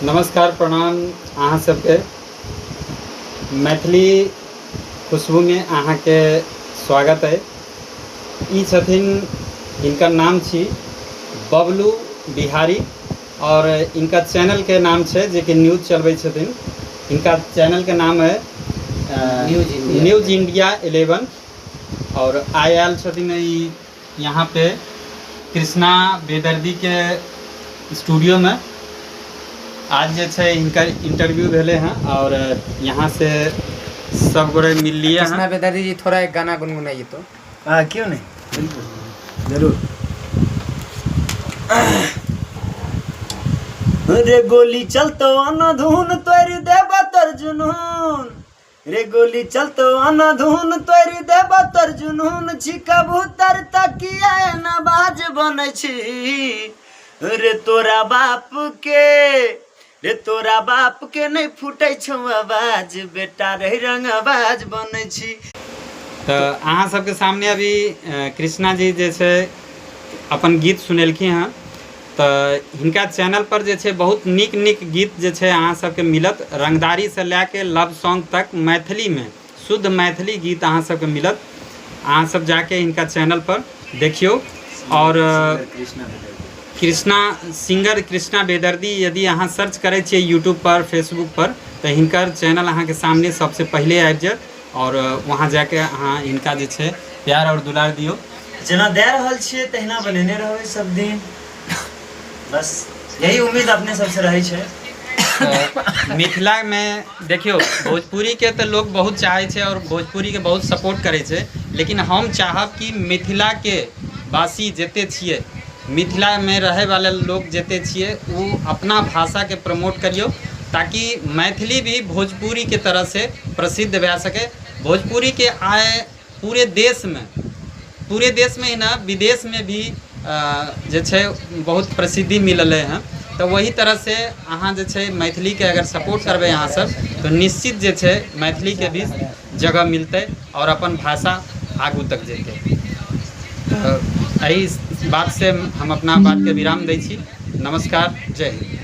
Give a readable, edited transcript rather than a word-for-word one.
नमस्कार, प्रणाम अहाँ सबके। मैथिली खुशबूमे अहाँके स्वागत अइ। ई छथिन, हिनकर नाम छी बबलू बिहारी आओर इनका चैनलके नाम छै जेकि न्यूज चलबै छथिन। हिनका चैनलके नाम है न्यूज इंडिया। News India 11। आओर आइ आयल छथिन ई यहाँ पे कृष्णा बेदर्दी के स्टूडियो में। आज जे छै हिनकर इंटरव्यू भेले हैं और यहाँ से सब गोरे मिल लिए कृष्णा हैं। बेदर्दी जी, थोड़ा एक गाना गुनगुनाइए तो। हाँ, क्यों नहीं, बिल्कुल, जरूर। रे गोली चलतो अनधुन तोड़ देबा तोर जुनून, रे गोली चलतो अनधुन तोड़ देबा तोर जुनून, छी कबूतर तकिया एना बाज बनै छी, रे तोरा बाप के, रे तोरा बाप के नहि फूटै छौ आवाज, बेटा रे रंगबाज बनै छी। तऽ अहाँ सबके सामने अभी कृष्णा जी जे छै अपन गीत सुनेलखिन हँ। तऽ हिनका चैनल पर जे छै बहुत नीक नीक गीत जे छै अहाँ सबके मिलत, रंगदारीसँ लए के लव सॉन्ग तक मैथिलीमे शुद्ध मैथिली गीत अहाँ सबके मिलत। अहाँ सब जाके हिनका चैनल पर देखियौ। आओर कृष्णा सिंगर कृष्णा बेदर्दी यदि अहाँ सर्च करै छियै यूट्यूब पर, फेसबुक पर, तऽ हिनकर चैनल अहाँके सामने सबसँ पहिले आबि जायत आओर वहाँ जाके अहाँ हिनका जे छै प्यार आओर दुलार दियौ। जेना दए रहल छियै तहिना बनेने रहबै सब दिन, बस यही उम्मीद अपने सबसे रहै छै। तऽ मिथिलामे देखियौ भोजपुरीके तऽ लोक बहुत चाहै छै आओर भोजपुरीके बहुत सपोर्ट करै छै, लेकिन हम चाहब कि मिथिलाके वासी जते छियै, मिथिलामे रहैवला लोक जते छियै, ओ अपना भाषाके प्रमोट करियौ ताकि मैथिली भी भोजपुरीके तरहसँ प्रसिद्ध भए सकै। भोजपुरीके आइ पूरे देशमे, पूरे देशमे ही ना, विदेशमे भी जे छै बहुत प्रसिद्धि मिललै हँ। तऽ वही तरहसँ अहाँ जे छै मैथिलीके अगर सपोर्ट करबै अहाँ सब, तऽ निश्चित जे छै मैथिलीके भी जगह मिलतै आओर अपन भाषा आगू तक जेतै। तऽ एहि बातसँ हम अपना बातके विराम दै छी। नमस्कार, जय हिन्द।